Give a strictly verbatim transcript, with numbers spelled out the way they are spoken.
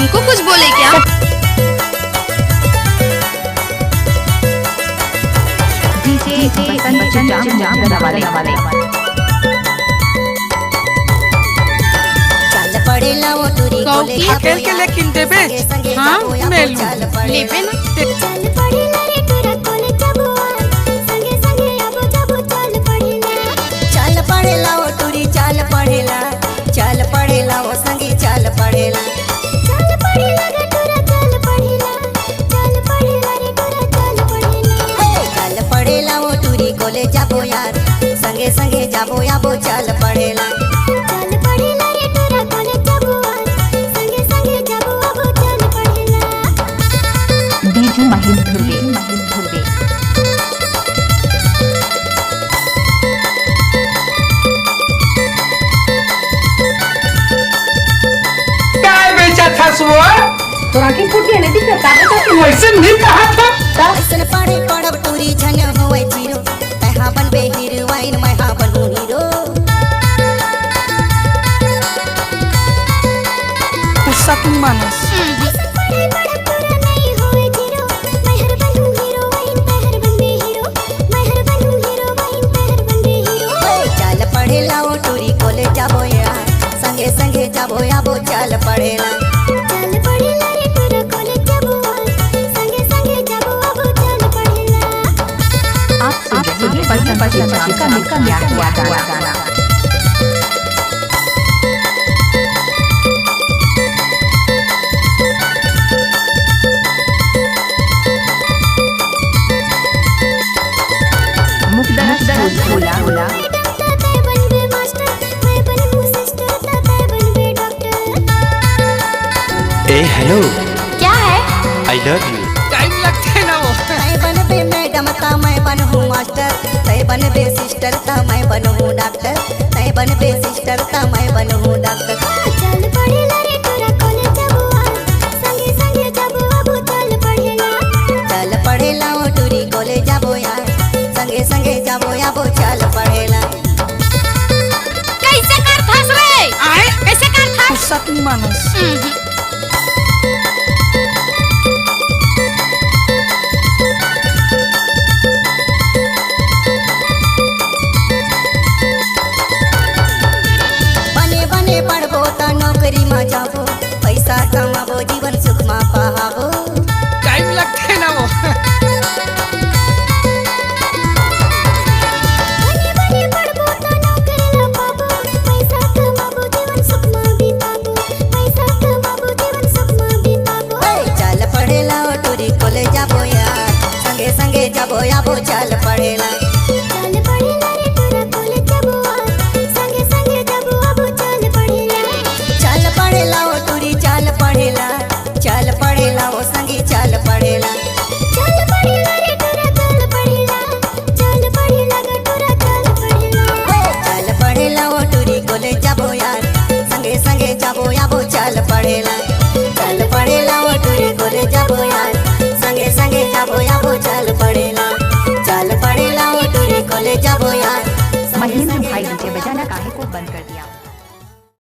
तुमको कुछ बोले क्या? डीजे बसंत जाम जाम वाले। चल पड़ेला वो टूरी कौकी? कोले जाबो अकेल के यार। लेकिन देबे? संगे संगे हाँ, जाबो यार, मैं लूँ। चल पड़ेला। लेबे ना। चल पड़ेला रे टूरा कोले जाबो यार। संगे संगे आबो जाबो चल पड़ेला। चल पड़ेला वो टूरी चल पड़ेला। चल पड़ेला वो संगे चल पड़ेला। चल पड़ेला रे टूरा चल पड़ेला। चल पड़ेला रे टूरा चल पड़ेला। हे, चल पड़ेला वो टूरी कोले जाबो यार। संगे संगे जाबो आबो चल पड़ेला। चल पड़ेला रे टूरा कोले जाबो यार। संगे संगे जाबो आबो चल पड़ेला। डीजे महेंद्र ध्रुवे, महेंद्र ध्रुवे। काय बेचत हस वो? तोर आँखी फूट गे ना, दिखत का बेचत हस? वैसे नहीं कहा था। अइसन पड़े पड़ब टूरी झन होवै जीरो। तैहा बनबे हीरोइन, मैं हा बनहूँ हीरो। गुस्सा तू मानस। अइसन पड़े पड़ब टूरा नहीं होवै जीरो। मैं हर बनहूँ हीरोइन, मैं हर बनबे हीरो। मैं हर बनहूँ हीरोइन, मैं हर बनबे हीरो। ओए, चल पड़ेला वो टूरी कोले जाबो यार। संगे संगे जाबो आबो चल पड़ेला। चल पड़ेला रे टूरा कोले जाबो यार। संगे संगे जाबो आबो चल पड़ेला। आप सुन रहे हैं बसंत पंचमी का मिक्स किया हुआ गाना। मुकदर स्कूल खोला। मैडम त तै बनबे मास्टर, मैं बनहूँ सिस्टर त तै बनबे डॉक्टर। ए हेलो, क्या है? I love you। टाइम लगथे ना वो। तै बनबे मैडम त मैं बनहूँ मास्टर, तै बनबे सिस्टर त मैं बनहूँ डॉक्टर, तै बनबे सिस्टर त मैं बनहूँ डॉक्टर। चल पड़ेला रे टूरा कोले जाबो यार, संगे संगे जाबो आबो चल पड़ेला। चल पड़ेला वो टूरी कोले जाबो यार, संगे संगे जाबो आबो चल पड़ेला। कैसे करथस रे? आए? कैसे करथस? गुस्सा तू मानस। हम्म। बने बने पढ़बो त नौकरी म